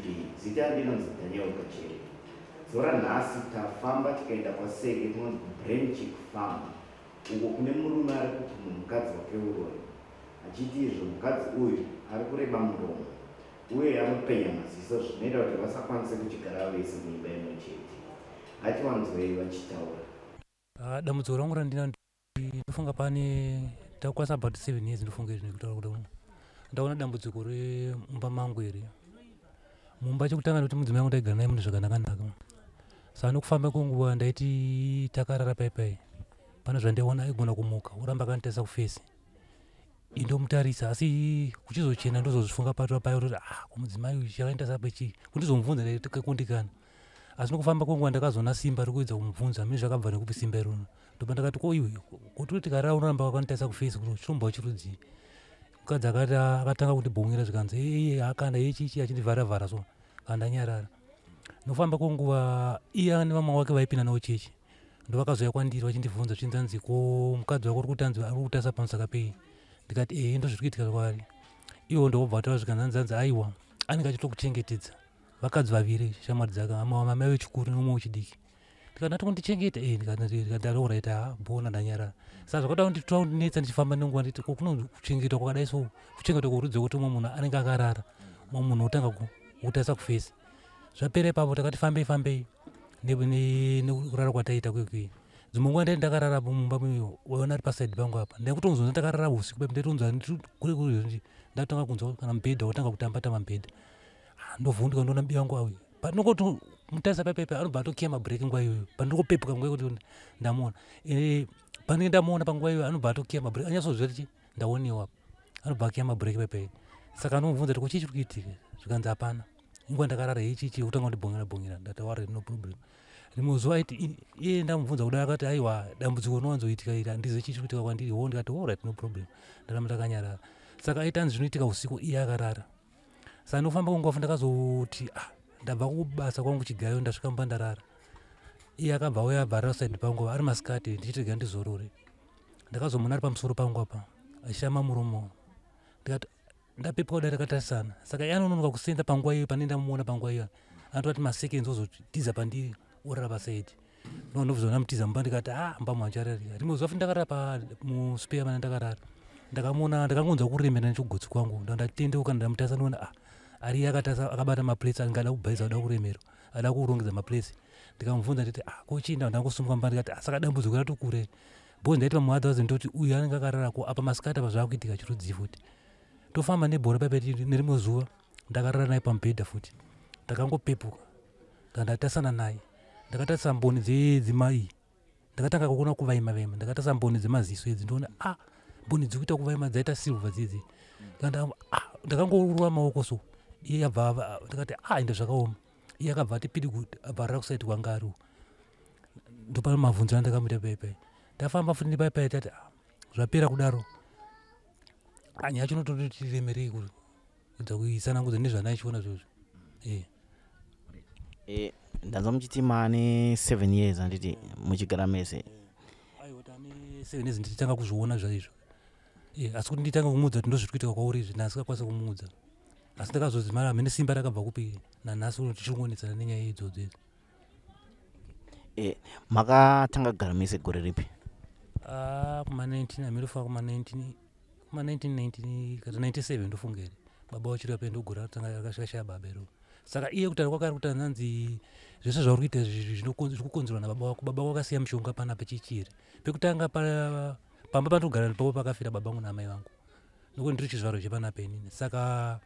TV. Zita ndinonzi Daniel Kachere. Zuva ranhasi tafamba tikaenda kwaSeke kunonzi kuBrainchick Farm uko kune murume ari kupumha mukadzi wake uroyi achiti izvo mukadzi uyu ari kureba muromo uye anopenya maziso zvinoita kuti vasakwanise kuchigara vese muimba imwe chete. Ngativanzwei vachitaura. Ah, dambudziko rangu randina ndofunga pane takukwanisa about 7 years, ndofunga izvi nekutaura kuti ndaona dambudziko remumba mangu iri. Mumba chekutanga ndekuti mudzimai wangu ndaigara naye mune zvakanaka-naka. Saka nokufamba kwenguva ndaiti takarara paipai, pane zvandaiona, aigona kumuka oramba akanditarisa kuface, indomutarisa, asi kuchizochena ndozozvifunga pato payo kuti, "Ah, kumudzimai uyu chakaita pechii?" Kundizomubvunza ndaikundikana, asi nokufamba kwenguva ndakazoona simba rekuedza kumubvunza mine zvakabva nekupi simba irona. Ndopa ndakati, "Ko iwe, kuti tikarara unoramba wakanditarisa kuface, kuti chirombwa chirudzii?" Mukadzi akati akatanga kundibhongera, zvikanzi iye akanda yechichi achindivharavhara, so kana ndanyarara. Nofamba kwenguva iye nevamwe vake vaipinda navo chechi ndovakazouya kwandiri vachindibvunza, zvichinzanzi, "Ko mukadzi wako uri kutanzi ari kutarisa pamusaka pei?" Ndikati, "Ehe, ndo zviri kuitika kwaari." Iwo ndobva vataura, zvikanzanzanzi, "Aiwa, anenge achitokuchengetedza vakadzi vaviri, shamwari dzake, mamai vechikuru nomumwe wechidiki." Ndikati, "Ndati kundichengeta?" E, ndikati, "Alright, ha, bona ndanyarara." Saka zvakada kunditora kundinetsa ndichifamba nenguva, nditi, "Ko kuno kuchengetwa kwakadai so, kuchengetwa kworudzi kwekuti umwe munhu anenge akarara, umwe munhu otanga kutarisa kuface?" Zvapera ipapo takati fambei fambei nekurara kwataita kwekwe. Dzimwe nguva ndaiti ndakarara mumba, waiona ari paside pangu apa, ndaikutonzwa ndakarara usiku pepe, ndaitonzwa kure kure, ndatanga kunzwa kana mubhedha watanga kutamba tamba mubhedha. Ah, ndovhunduka, ndoona mubi wangu auya. Pandinongoti mutarisa paipepe, anobva atokiya mabhureki nguva iyoyo. Pandinongopepuka nguva yekuti ndamuona, pandinge ndamuona panguva iyoyo, anobva atokiya mabhureki, anyatsoziva kuti ndaoniwa, anobva akiya mabhureki paipai. Saka anomubvunza kuti, "Kuchii chiri kuitika?" Zvikanzi, "Hapana, inguva ndakarara ichichi." Kutanga kundibhongera bhongera, ndati, "Alright, no problem." Rimwe zuva aiti iye ndamubvunza kudai, akati, "Aiwa, dambudziko rinowanzoitika iri, handizivi chii chiri kuitika kwandiri wo." Ndikati, "Alright, no problem." Ndaramba ndakanyarara. Saka aiti anzi zvinoitika usiku iye akarara. Saka ndofamba kwenguva, ndakazoti, ah, ndabva kubasa kwangu chigayo, ndasvika mumba, ndarara. Iye akabva auya, abva arara side pangu, ari masikati, ndichiti rega ndizorore. Ndakazomuona ari pamusoro pangu apa achishama muromo. Ndikati ndapepuka kudai, takatarisana. Saka iye anononoka kusenda panguva iyoyo. Pane ndamuona panguva iyo, anototi maseconds, ozotiza pandiri, orara paside. Ndobva ndamutiza mumba. Ndikati, "Ah, mumba manchararika." Rimwe zuva futi ndakarara pamuspare mana ndakarara, ndakamuona, ndakangonzwa kuremera nechigotsi kwangu. Ndatendeuka, ndamutarisa, ndoona, ah, ari iye akatarisa, akabata maplates, ange ada kubhaisa, ada kuremerwa, ada kurongedza maplates. Ndikamubvunza nditi, "Ah, ko chii?" Ndangosumuka mumba, ndikati, "Ah, saka dambudziko ratokure because ndaiti pamwe otherwise ndoti uyu anenge akarara ko apa masikati apa zvaakuitika chirudzii futi?" Tofamba nebhora paipa. Nerimwe zuva ndakarara naye pamubhedha futi, ndakangopepuka, ndatarisana naye, ndakatarisa mboni dzemai, ndakatanga kuona kuvaima vaima. Ndakatarisa mboni dzemaziso idzi, ndoona, ah, mboni dziri kuita kuvaima, dzaita silver dzidzi. Ah, ndakangorova maoko so, iye abva, ndakati, "Ah, ende zvakaoma." Iye akabva ati pidi abva arara kuside kwanga ariwo. Ndopane mabvunzo andakamuita paipai. Ndafamba futi nepaipai, tati, ah, zvapera kudaro, nyaya yacho inototi remerei kuedza kuisanangudza nezvandaichiona zvozvo e. E, ndanzwa muchiti maane 7 years, handiti, muchigara mese? Aiwa, tane 7 years ndichitanga kuzviona zvaizvo e, asi kuti nditanga kumuudza kuti ndozviri kuitika kwauri izvi, ndasingakwanisa kumuudza. Asi ndakazozimara hamene simba rakabva kupi. Nanhasi uno tichiringonetsana nenyaya idzodzo idzi. E, makatanga kugara mese gore ripi? Ah, kuma 19 amirofa kuma 1990 kana 97, ndofunga here. Baba vachiri vapenyu, ndogore ratanga rakashaya baba iro. Saka iye kutaura kwake ari kuti ananzi zvese zvauri kuita zviri kukonzerwa nababa wako, baba wako akasiya mushonga panapa chichiri pekutanga pamba pandogara ndipo pakafira baba vangu naamai vangu, nokuti ndiri chizvaro chepanapa inini. Saka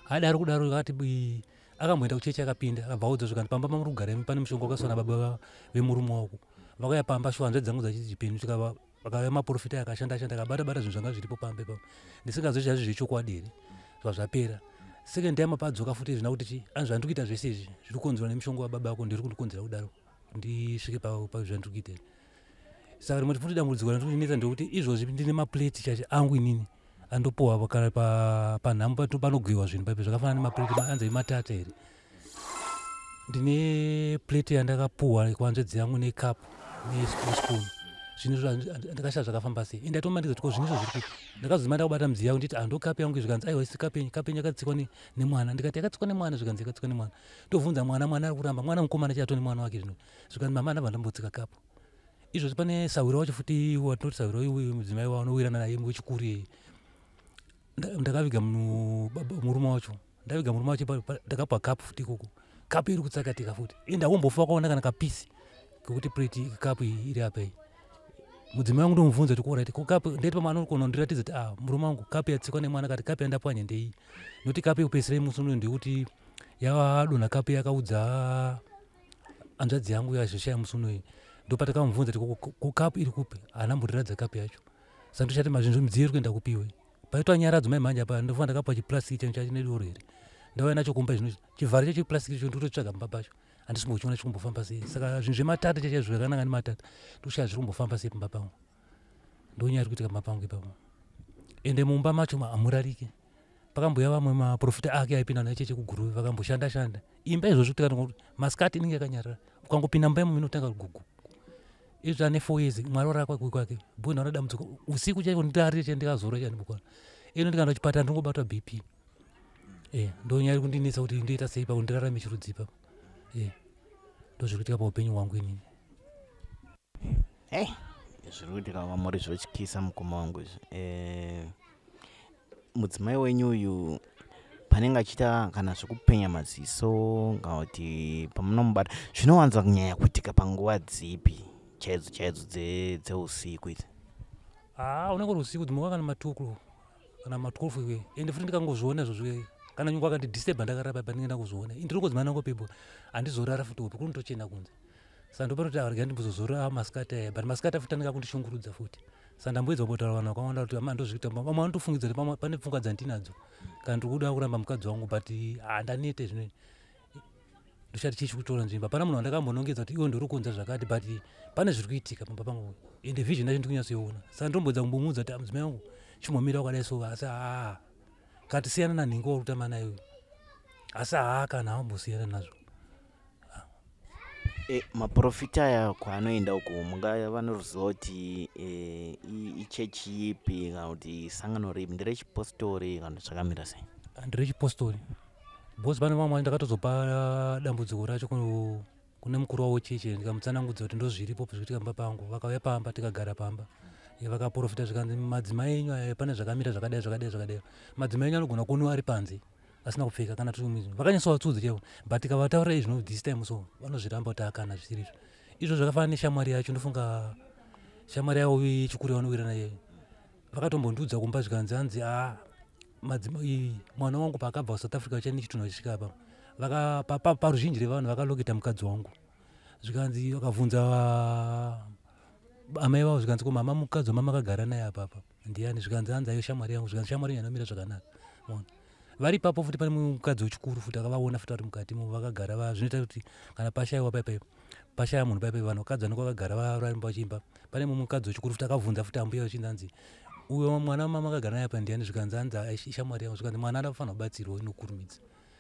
adaro kudaro, akati akamboenda kuchechi, akapinda, akabva audza zvikanzi, "Pamba pamuri kugara imi pane mushonga wakasiwa nababa vemurume wako." Vakauya pamba shuwa, hanzvadzi dzangu dzachichipenyu, vakauya maprofita, akashanda shanda, akabata bata zvinhu zvanga zviripo pamba ipapo. Ndisingazoi chaizvo zvechokwadi here, zva zvapera. Second time padzoka futi, zvina kuti chi ani, zvandiri kuita zvese izvi zviri kukonzerwa nemushonga wababa vako, ndiri kundikonzera kudaro ndisvike pazvandiri kuita. Saka rimwe futi dambudziko randiri kunetsa ndekuti izvozvi ndine maplate chacho angu inini andopuhwa kana panhamo panogoyiwa zvinhu paipe, zvakafanana nemaplate anzi matata here. Ndine plate yandakapuhwa kuhanzvadzi yangu, nekapu nespoon. Zvinhu izvo ndakashaya zvakafamba sei. Ende ndatomandidza kuti ko zvinhu izvo zviri kupi. Ndakazozima ndakubata mudziyo yangu nditi ando kapu yangu, zvikanzi aiwa isi kapu yenyu, kapu yenyu yakatsikwa nemwana. Ndikati yakatsikwa nemwana? Zvikanzi yakatsikwa nemwana. Ndobvunza mwana, mwana ari kuramba, mwana mukomana chato nemwana wake zvino. Zvikanzi mama ndabva ndambotsika kapu. Izvozvi pane sahwira wacho futi watinoti sahwira uyu mudzimai waanowirana naye wechikuru iyeye. Ndakaviga murume wacho, ndaviga murume wacho, ndakapa kapu futi ikoko, kapu iri kutsakatika futi. Ende haumbofa wakaona kana kapisi kekuti plate kapu iyi iri apa iyi. Mudzimai wangu ndomubvunza kuti alright, ko kapu? Ndeti pamwe anogona kundiratidza kuti ah, murume wangu, kapu yatsikwa nemwana, kati kapu yandapwanya ndeiyi. Nokuti kapu yekupedzisira musi unoyu ndeyekuti yadonha kapu, yakaudza hanzvadzi yangu yazoshaya musi unoyu. Ndopatakamubvunza kuti ko kapu iri kupi? Haana mbondiratidza kapu yacho. Saka ndochati mazvinhu midziyo iri kuenda kupiwe paitwa nyaradzo mai mhanje apa. Ndofanira ndakapiwa chiplastiki changu chachine doro here, ndauya nacho kumba zvino, chivharo chechiplastiki cho ndikutotsvaga mumba pacho, handisi kumbochiona chikumbofamba sei. Saka zvinhu zvematata chachaizvo zvakananga nematata, ndokushaya zviri kumbofamba sei pamba pangu. Ndonyaya iri kuitika pamba pangu ipapo. Ende mumba macho hamurarike. Pakamboya vamwe maprofita ake aipinda nacheche kuGuruve, vakamboshanda shanda imba izvozvo kuti masikati inenge yakanyarara, ukangopinda mumba imomo inotanga gugu. Izvo ane 4 years mwari warakwa kwake bho ndaona dambudziko usiku chaiko ndirarire chai ndikazora chai ndibukwana ino ndikaenda kuchipatara ndingobatwa BP. Ndonyaya iri kundinetsa kuti ndoita sei pakuti ndirarame chirudzi ipapo. Ndozviri kuitika paupenyu hwangu inini. Hei, zviri kuitika kwamuri zvotyisa, mukoma wangu izvi. Mudzimai wenyu uyu panenge achiita kana zvekupenya maziso kana kuti pamunomubata, zvinowanza kunyanya kuitika panguva dzipi chaidzo chaidzo dzeusiku idzi? Haa, unenge uri usiku, dzimwe kana ma2 o'clock kana ma12 iwe. Ende futi ndikangozviona izvozvo, kana nyangwe akandidisturba ndakarara pandinge ndangozviona, ndiri kudzimana nangopepo, handizorara futi hope, kunotochena kunze. Saka ndopanoti arega ndimbozozorora masikati aya, but masikati futi anenge akundishungurudza futi. Saka ndamboedza kumbotaura vanhu vakawanda kuti ama ndozviita. Vamwe vanotofungidza kuti pamwe pane pfungwa dzandinadzo kana ndiri kuda kuramba mukadzi wangu, but handanete zvino, ndochati chii chikutora nzvimbo. Hapana munhu wandakambonongedza kuti iwe ndiri kuunza zvakati, but pane zviri kuitika pamba pangu, ende vision yacho ndikunyatsoiona. Saka ndomboedza kumbomuudza kuti mudzimai wangu, chimbomira wakadai so, asi haa, kati siyana nanhingi wauri kutamba naye uyu, asi haa, kana haumbosiyana nazvo. Maprofita aya kwaanoenda uku, mungava neruzivo kuti ichechi ipi kana kuti sangano ripi? Nderechipostori kana kuti zvakamira sei? Nderechipostori, because pane vamwe ndakatozopa dambudziko racho kune mukuru wavo chechi, ndikamutsanangudza kuti ndozviripo zvikuitika pamba pangu. Vakauya pamba, tikagara pamba, vakaprofita, zvikanzi madzimai enyu aya pane zvakamira zvakadai zvakadai zvakadai, madzimai enyu anogona kuoniwa ari panze asina kupfeka kana vakanyatsovatsudza chaivo, but tikavataurira izvino this time so vanozviramba kuti akana zvisiri izvo. Izvo zvakafanana neshamwari yacho, ndofunga shamwari yavo yechikuru yavanowira naye, vakatombondiudza kumba, zvikanzi hanzi a madzimai mwana wangu paakabva kuSouth Africa chani chitunhu achisvika apa, paruzhinji revanhu vakaloketa mukadzi wangu. Zvikanzi vakabvunza amai vavo, zvikanzi ko mama, mukadzi wamama akagara naye apapa ndiani? Zvikanzi hanzi ayo shamwari yangu. Zvikanzi shamwari yenyu anomira zvakanaka. Ona vari ipapo futi pane mukadzi wechikuru futi akavaona futi vari mukati mo vakagara. Zvinoita kuti kana pashayiwa paipai, pashaya munhu paipai, vanhu vakadzi vanenge vakagara varimba vachiimba. Pane mumwe mukadzi wechikuru futi akabvunza futi ambuya vachinzi hanzi uyo mwana wamama akagara naye apa ndiani? Zvikanzi hanzi ishamwari yangu. Zvikanzi mwana anofanira kubatsirwa inokurumidza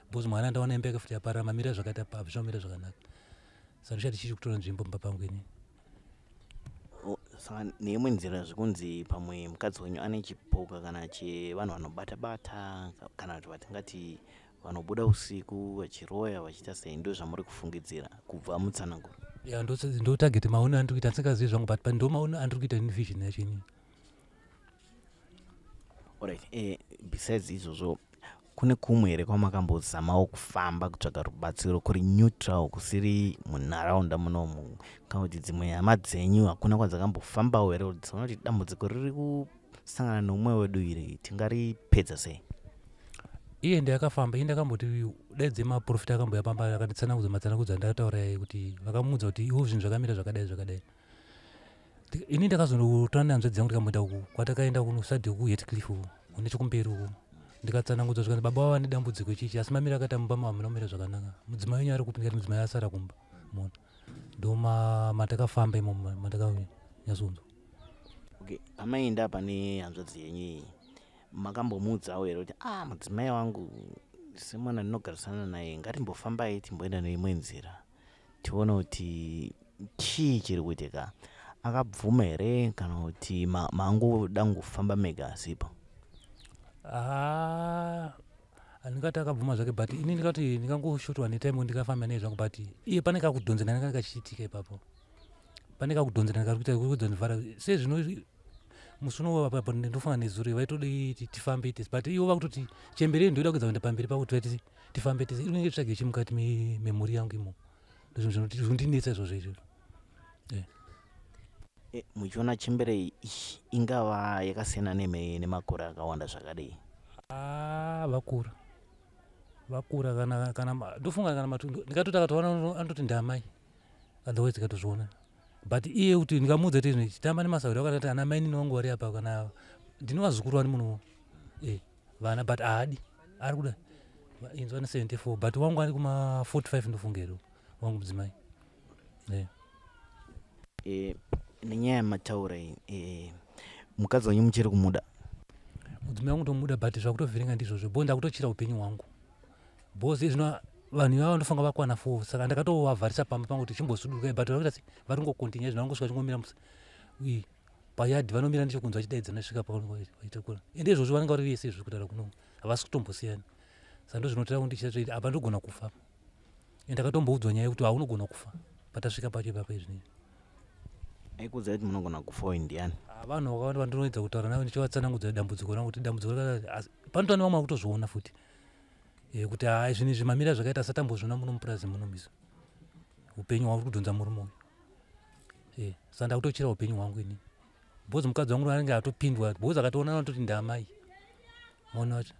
because mwana ndaona imba yake futi yaparara, mamira zvakaita pa zvinomira zvakanaka. Saka ndichati chichi kutora nzvimbo mumba pangu inini. Saka neimwe nzira zvikunzi pamwe mukadzi wenyu ane chipoka kana chevanhu vanobata bata kana kuti vatingati vanobuda usiku vachiroya vachiita sei, ndo zvamuri kufungidzira kubva mutsananguro? Ya, ndo target maono andiri kuita, ndisingazivi zvangu, but ndo maono andiri kuita ini, vision yacho inini. Alright, besides izvozvo, kune kumwe here kwamakambozamawo kufamba kutsvaga rubatsiro kuri neutral, kusiri munharaunda munomu, kana kuti dzimwe hama dzenyu hakuna kwadzakambofambawo here kuti dziona kuti dambudziko riri kusangana neumwe wedu iri tingaripedza sei? Iye ndiyakafamba, iye ndakamboti daidze maprofita akamboya pamba, akanditsanangudza matsanangudza andakataura yaye, kuti vakamuudza kuti iwo zvinhu zvakamira zvakadai zvakadai. Ini ndakazonotora nehanzvadzi yangu, ndikamboenda uku kwatakaenda kunosadhi kuHatcliffe uku nechekumberi uku, ndikatsanangudza, zvikanzi baba vava nedambudziko ichichi, asi mamiro akaita mumba mavo hamuna kumira zvakanaka. Mudzimai wenyu ari kupi? Ndikati mudzimai asara kumba. Mona ndo matakafamba imomo matakanyatsounzwa. Okay, pamaenda pane hanzvadzi yenyu iyi, makambomuudzawo here kuti ah, mudzimai wangu semwana ndinogarisana naye, ngatimbofambai timboenda neimwe nzira tione kuti chii chiri kuitika? Akabvuma here kana kuti mangoda kungofamba mega asipo? Haa, handingati akabvuma zvake, but ini ndingati ndingangoshotwa netime ndikafamba naye zvangu, but iye pane kakudhonzerana kanga kachiitika ipapo, pane kakudhonzerana kari kuita kudhonzvara sezvino musi uno apo ndofunga nezuro vaitodi tifambe tese, but ivo vakutoti chembere ndoida kuedza kuenda pamberi pavo kuti tifambe tese. Inenge tsvage chi mukati memhuri yangu imo, ndozvinhu zvinondinetsa izvozvo izvozvo. Muchiona chembere iyi ingava yakasiyana nemakore akawanda zvakadii? Vakura vakura, kana ndofunga kana ndikatoti akatoona anototi ndamai, otherwise tikatozviona. But iye kuti ndikamuudza kuti chitamba nemasauri akatati ana mai nini wangu vari apa, kana ndine vazukuru vari muno vana, but haadi, ari kuda inzwa ne74, but wangu ari kuma 45 ndofunga ero wangu mudzimai. Nenyaya yamataura iyi, mukadzi wenyu muchiri kumuda? Mudzimai wangu ndomuda, but zvakutovhiringa ndizvozvo bo ndakutochira upenyu hwangu because zvino vanhu ivava ndofunga vakwana 4, saka ndakatovavharisa pamba pangu kuti chimbosudurukai, but vakuita se vari kungokontinya zvino, vangosvika chingomira payadhi, vanomira nechekunze vachidaidzana svika paita. Ende izvozvo vanenge vari vese izvo kutaura kuno, havasi kutombosiyana, saka ndozvinotira kundichita apa ndogona kufa. Ende ndakatomboudzwa nyaya yekuti haunogona kufa patasvika pacho ipapa izvinezvi. Aikuudza kuti munogona kufa uyu ndiani? Vanhu vakawanda vandinoedza kutaura navo ndichivatsanangudza dambudziko rangu, kuti dambudziko panotoa nevamwe vakutozviona futi kuti hai, zvinhu izvi mamira zvakaita satambozviona muno mupurazi muno miso upenyu hwauri kudhonza murume uyu. Saka ndakutochira upenyu hwangu ini because mukadzi wangu anenge atopindwa, because akatoona anototi ndamai. Maona wacho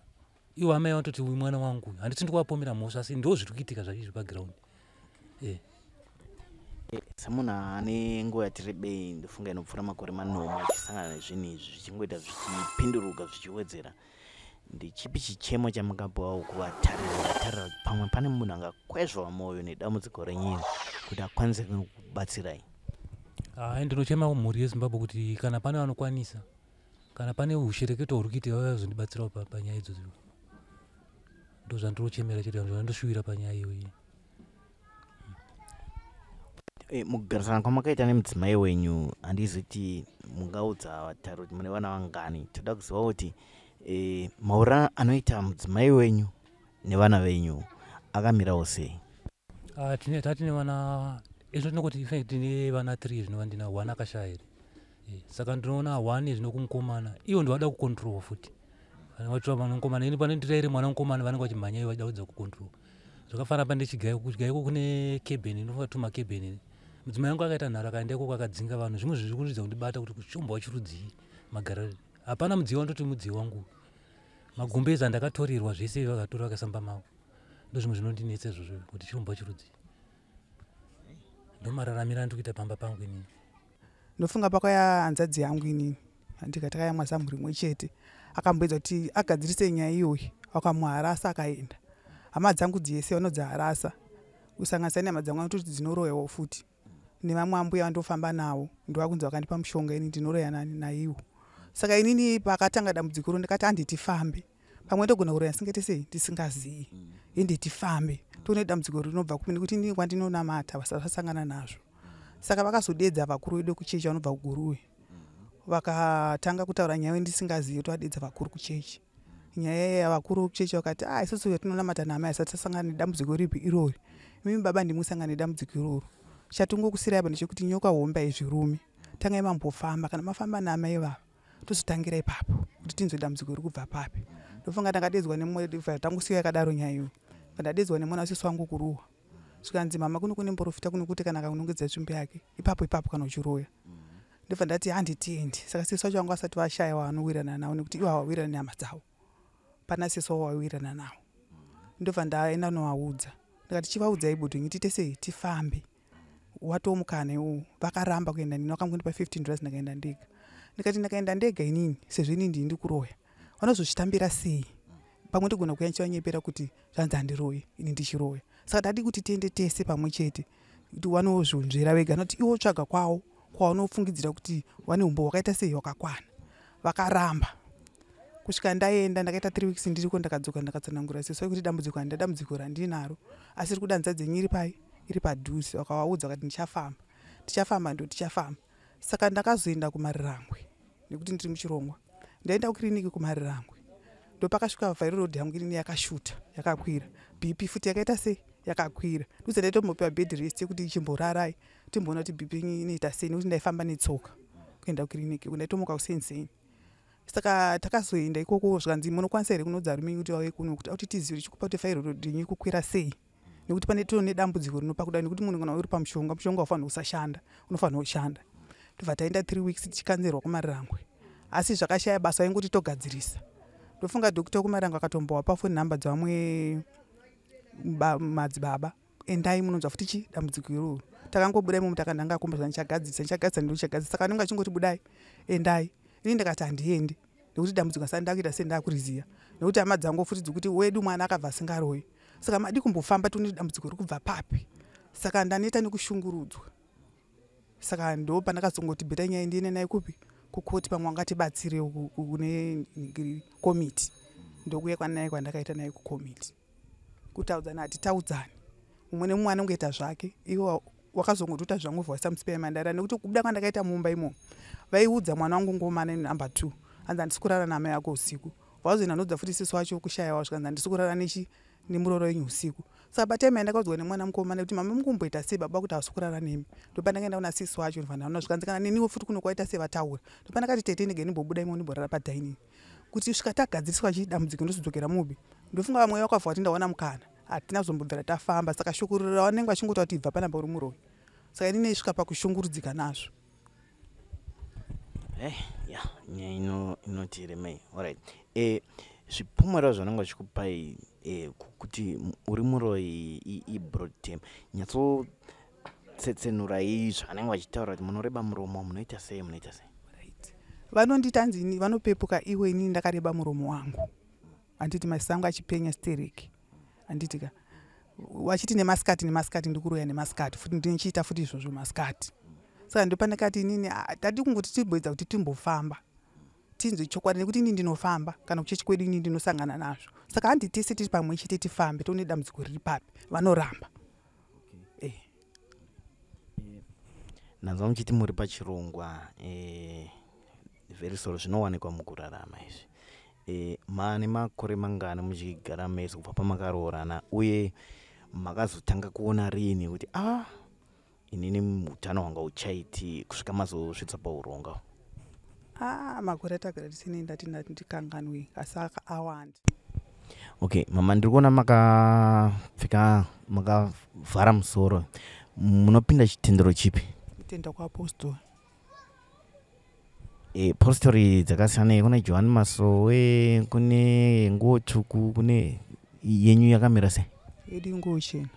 iwo amai vanototi uyu mwana wangu. Handisi ndikuvapomera mhosva, asi ndo zviri kuitika zvaizvi paground. Semunhu ane nguva yati rebei, ndofunga inopfuura makore 7 achisangana nezvinhu izvi zvichingoita zvichipinduruka zvichiwedzera, ndechipi chichemo chamungapiwawo kuvatariri vakatarira, pamwe pane munhu angakwezvawo mwoyo nedambudziko renyu iri kuti akwanise kubatsirai? Hai, ndinochema kumhuri yeZimbabwe kuti kana pane vanokwanisa, kana pane ushereketo huri kuitika, vazondibatsirawo panyaya idzodzo. Ndo zvandinochemera chete, zvandoshuwira panyaya iyoyi. Mukugarisana kwamakaita nemudzimai wenyu, handizoti mungaudza vatari kuti mune vana vangani. Toda kuziva kuti maura anoita mudzimai wenyu nevana venyu akamirawo sei? Tatine vana izvo, tinongoti in tine vana 3 zvinova ndina 1 akashaya here. Saka ndinoona 1 zvino kumukomana ivo ndovada kucontrolwa futi, vachiva mwana mukomana. Ini pane ndiraire mwana mukomana, vanenge vachimhanya ivo vachida kuedza kucontrol. Zvakafanana pane chigaiko, kuchigaiko kune cabin inofanira tuma cabin. Mudzimai wangu akaita nharo, akaenda ikoko akadzinga vanhu. Zvimwe zviri kuridza kundibata kuti kuchomba chirudzii magariro, hapana mudziyo wandoti mudziyo wangu, magumbezi andakatorerwa zvese vakatora vakasamba mavo. Ndo zvimwe zvinondinetsa izvozvo kuti chiromba chirudzii, ndo mararamiro andiri kuita pamba pangu inini. Ndofunga pakauya hanzadzi yangu inini, handika takayamwa zamu rimwe chete, akamboedza kuti agadzirise nyaya iyoyi, vakamuharasa akaenda. Hama dzangu dzese vanodziharasa, kusanganisa nehama dzangu vanototi dzinoroyawo futi, nevamwe ambuya vandofamba navo ndovakunzi vakandipa mushonga, ini ndinoroya naiwo. Saka inini pakatanga dambudziko ro ndikati handi tifambe, pamwe ndogona kuroya ndisingaite sei, ndisingazii. Ende tifambe tione dambudziko rinobva kupi, nekuti inini kwandinonamata vasasangana nazvo. Saka vakazodedza vakuru vedu kuchechi vanobva kuGuruve, vakatanga kutaura nyaya ndisingazivi, tovadedza vakuru kuchechi. Nyaya iya vakuru kuchechi vakati, "A, isusu yatinonamata namai asati tasangana nedambudziko ripi irori. Imimi baba ndimusangana nedambudziko iroro. Chatingokusirai apa ndechekuti nyoka hombe haizvirumi. Tangai mambofamba, kana mafamba naamai vava tozotangira ipapo kuti tinzwe dambudziko riri kubva papi." Ndofunga ndakadedzwa nemumwe, tangusiya yakadaro nyaya iyoyo. Ndadedzwa nemwana wasisi wangu kuruwa, zvikanzi, "Mama, kuno kune muprofita kuno, kuti kana akanongedza tsvimbo yake ipapo ipapo kana uchiroya." Ndobva ndati handitiendi. Saka sisi vacho vangu vasati vashaya waanowirirana navo, nekuti ivo havawirirani nehama dzavo, pana sisi wavo vawirirana navo. Ndobva ndaenda novaudza, ndikati, "Chivaudzai budhingi tiite sei, tifambe, watomukana iwowo." Vakaramba kuenda nini, vakangondipa 15 dollars, ndakaenda ndega. Ndikati ndakaenda ndega inini, sezvo inini ndini ndikuroya, vanozozvitambira sei? Pamwe ndigona kuya ndichivanyepera kuti zvanzi handiroyi, ini ndichiroya. Saka tadi kuti tiende tese pamwe chete kuti vanozvonzvera vega, nokuti iwo tsvaga kwavo kwavanofungidzira kuti vane umbo hwakaita sei, hwakakwana. Vakaramba kusvika ndaenda. Ndakaita 3 weeks ndiriko. Ndakadzoka, ndakatsanangura sesai kuti dambudziko handida, dambudziko randinaro asi ri kuda hanzadzi yenyu iri pai, iri padhuze. Vakavaudza, vakati, "Ndichafamba, tichafamba, ndo tichafamba." Saka ndakazoenda kuMarirangwe nekuti ndiri muchirongwa. Ndaenda kukiriniki kuMarirangwe, ndopakasvika viral load yangu inini yakashuta, yakakwira. BP futi yakaita sei, yakakwira. Ndikuti ndaitombopiwa bed rest yekuti ichimborarai timboona kuti BP inoita sei, nekuti ndaifamba netsoka kuenda kukiriniki, ndaitomuka kuseni. Saka takazoenda ikoko, zvikanzi munokwanisa here kunoudza varume kuti vauye kuno kuti tizive chikupa kuti viral load yenyu ikukwira sei, nekuti pane tone dambudziko rinopa kudai, nekuti munhu kana uri pamushonga, mushonga ufanira kusashanda, unofanira kushanda. Tobva taenda 3 weeks tichikanzerwa kuMarirangwe, asi zvakashaya basa, vaingoti togadzirisa. Ndofunga dhokota wekuMarirangwe akatombowa phone number dzavamwe madzibaba, endai munonzwa futi chi dambudziko iroro. Takangobuda imomo, takananga kumba, ndichagadzirisa, ndichagadzirisa, ndochagadzirisa. Saka anenge achingoti budai, endai. Ini ndakati handiendi, nekuti dambudziko asati ndakuita sei, ndakuriziya, nekuti hama dzangu futi dzikuti wedu mwana akabva asingaroyi, saka madi kumbofamba tione dambudziko riri kubva papi. Saka ndaneta nekushungurudzwa. Saka ndo pandakazongoti better nyaya ndiende naye kupi, kukoti, pamwe wangatibatsirewo kune komiti. Ndokuya kwanaye kwandakaita naye kukomiti. Kutaudzana hatitaudzani, mumwe nemumwe anongoita zvake. Iwo wakazongotoita zvangu vhaisa musipa mandara, nekuti kubuda kwandakaita mumba imomo, vaiudza mwana wangu ngomana number 2, hanzi handisi kurara namai ako usiku. Vazoenda nodza futi sisi wacho kushayawa, zvikanzi handisi kurara nechi nemuroro wenyu usiku. Saka patime yandakaudzwa nemwana mukomana kuti mama mukumboita sei baba kuti havasi kurara nemi, ndopandakaenda kuna sisi wacho, ndobva zvikanzi kana neniwo futi kuno kwaita sei vataura. Ndopandakati tete, ndege ndimbobuda imo, ndimborara padining kuti svika tagadziriswa chi dambudziko, ndozodzokera mubi. Ndofunga vamwe vakabva kuti ndaona mukana, hatina kuzombobvira tafamba. Saka shoko ravanenge vachingota kuti ibva panapa, uri muroyi. Saka inini isvika pakushungurudzika nazvo. Ya, nyaya inoti remei. Alright, zvipomero zvanenge vachikupai kuti uri muroyi ibroad term, nyatsotsetsenurai zvavanenge vachitaura kuti munoreba muromo, munoita sei, munoita sei. Right, vanonditi hanzi vanopepuka iwe inini ndakareba muromo wangu, handiti maziso angu achipenya stereki, handiti ka, vachiti nemasikati, nemasikati ndikuroya, nemasikati futi ndinichiita futi izvozvo masikati. Saka ndopandakati inini tadi kungoti timboedza kuti timbofamba tinzwe chokwadi, nekuti inini ndinofamba kana kuchechi kwedu, inini ndinosangana nazvo. Saka handi tese tiri pamwe chete, tifambe tione dambudziko riri papi. Vanoramba. Ndanzwa muchiti muri pachirongwa. Very sorry, zvinowanikwa mukurarama izvi. Mane makore mangani muchigara mese kubva pamakaroorana, uye makazotanga kuona rini kuti a ah, inini utano hwanga uchaiti, kusvika mazosvitsa pauronga? Ah, makore atagara tisine, ndati ndikanganwe, asi awanda. Okay mama, ndiri kuona makapfeka, makavhara musoro. Munopinda chitendero chipi? Kutenda kuapostori. Postori dzakasiyana, kune Johani Masowe, kune nguo tsvuku, kune yenyu yakamira sei? Yedu inguo chena.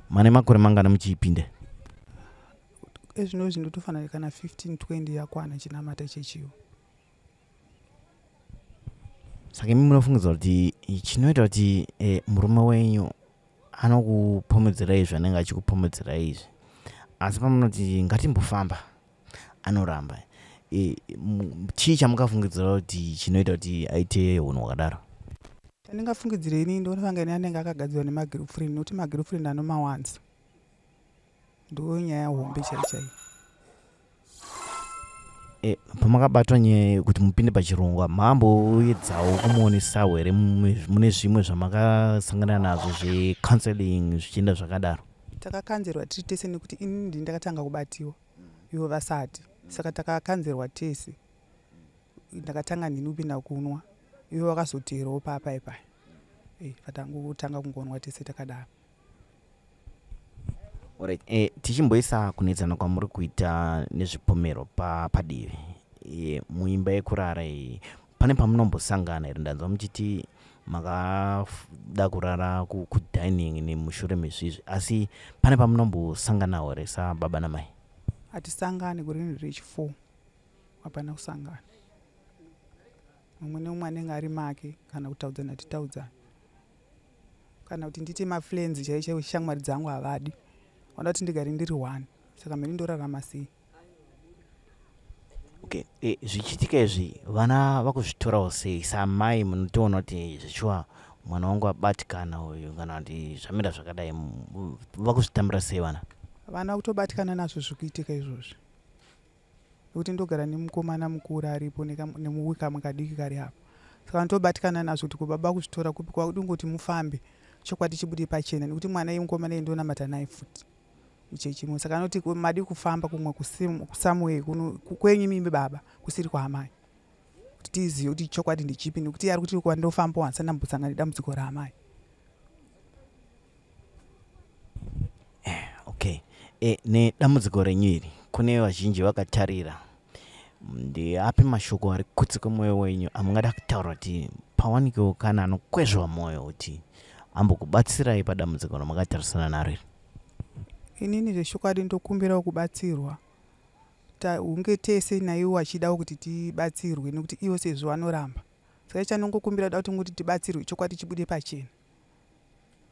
Mane makore mangani muchiipinda? Ezvinozvi ndotofanira kana 15 20 yakwana chinamata chechiwo. Saka imi munofungidzwa kuti chinoita kuti murume wenyu anokupomedzirai zvanenge achikupomedzirai izvi, asi pamunoti ngatimbofamba anoramba, chii chamukafungidzira kuti chinoita kuti aite unhu hwakadaro? Chandingafungidzire ini, ndinoona ini anenge akagadzirwa nemagirlfriend, nekuti magirlfriend anomawanza. Ndo nyaya hombe chai chai. Pamakabatwa nyaya kuti mupinde pachirongwa, maamboedzawo kumuonesawo here mune zvimwe zvamakasangana nazvo zvecounseling, zvichienda zvakadaro? Takakanzerwa tiri tese, nekuti inini ndini ndakatanga kubatiwa, ivo vasati. Saka takakanzerwa tese. Ndakatanga ndini kupinda kunwa, ivo vakazoteerawo papai pai, vatangotanga kungonwa tese takadaro. Alright, tichimboisa kunetsana kwamuri kuita nezvipomero padivi, muimba yekurara iyi pane pamunombosangana here? Ndanzwa muchiti makada kurara kudining nemushure mezvizvi, asi pane pamunombosanganawo here sababa namai? Hatisangani. Gore rino rechi4 hapana kusangana. Mumwe nemumwe anenge ari make, kana kutaudzana titaudzana, kana kuti ndite mafriends chaivo chaivo, shamwari dzangu havadi, vanoda kuti ndigare ndiri one. Saka mheni ndorarama sei? Okay, zvichiitika izvi, vana vakuzvitorawo sei? Samai munotoona kuti zvichiwa mwana wangu abatikana uyu, kana kuti zvamira zvakadai, vakuzvitambira sei vana? Vana kutobatikana nazvo zviri kuitika izvozvi, nekuti ndogara nemukomana mukuru aripo nekamwe kadiki kari apo, saka vanotobatikana nazvo kuti kubaba kuzvitora kupi, kwakudingoti mufambe chokwadi chibude pachena, nekuti mwana iye mukomana iye ndonamata naye futi muchechimo. Saka anoti madi kufamba kumwe kusamwei kwenyu mimi baba kusiri kwaamai, kuti tizive kuti chokwadi ndechipi, nekuti ari kuti kwandofamba handisati ndambosangana nedambudziko raamai. Okay, nedambudziko renyu iri kune vazhinji vakatarira, ndeapi mashoko ari kutsi kwemwoyo wenyu amungada kutaura kuti pawanikewo kana anokwezva mwoyo kuti ambokubatsirai padambudziko ramakatarisana naro iri? Inini zvechokwadi ndokumbirawo kubatsirwa, hunge tese naiwo achidawo kuti tibatsirwe, nekuti iwo sezvo anoramba. Saka chanongokumbira da kuti ngoti tibatsirwe, chokwadi chibude pachena.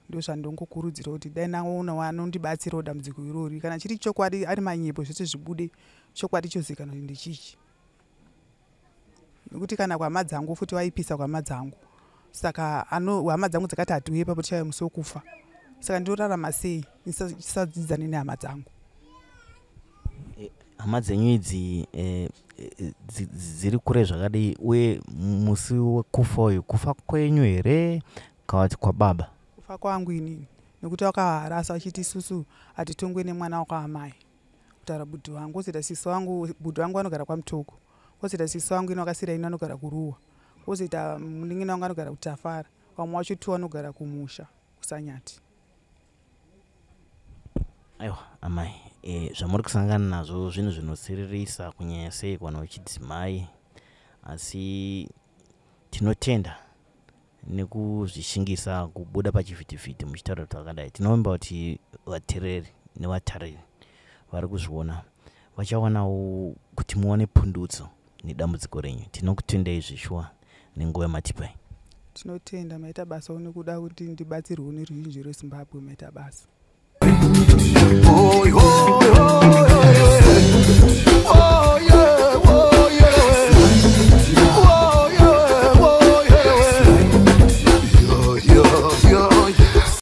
Ndozvandongokurudzira kuti dai naona anondibatsirawo dambudziko irori, kana chiri chokwadi ari manyepo zvese zvibude, chokwadi chozikanwa kuti ndechichi. Nekuti kana kuhama dzangu futi vaipisa kuhama dzangu, saka hama dzangu dzakati hatiuye ipapo tichauya musi wekufa, saka ndinorarama sei ndisadzidzane nehama dzangu? Hama dzenyu idzi dziri kure zvakadii, uye musi wekufa uyu kufa kwenyu here kana kuti kwababa? Kufa kwangu inini, nekuti vakaharasa vachiti isusu hatitongwe nemwana wakaamai, kutaura budhi wangu. Kwozoita sisi wangu, budhi wangu anogara kwaMutoko, kwozoita sisi wangu ino vakasira ino anogara kuRuwa, kwozoita munin'ina wangu anogara kuTafara, vamwe vacho tu vanogara kumusha kuSanyati. Aiwa amai, zvamuri kusangana nazvo zvinhu zvinosiririsa kunyanya sei kuvanhu vechidzimai, asi tinotenda nekuzvishingisa kubuda pachivhitivhiti muchitaura kuti vakadai. Tinovimba kuti vateereri nevatariri vari kuzviona vachawanawo kuti muwane pundutso nedambudziko renyu. Tinokutendai zveshuwa nenguva yamatipai. Tinotenda, maita basa nekuda kuti ndibatsirwe neruzhinji rweZimbabwe, maita basa. Oi, oi.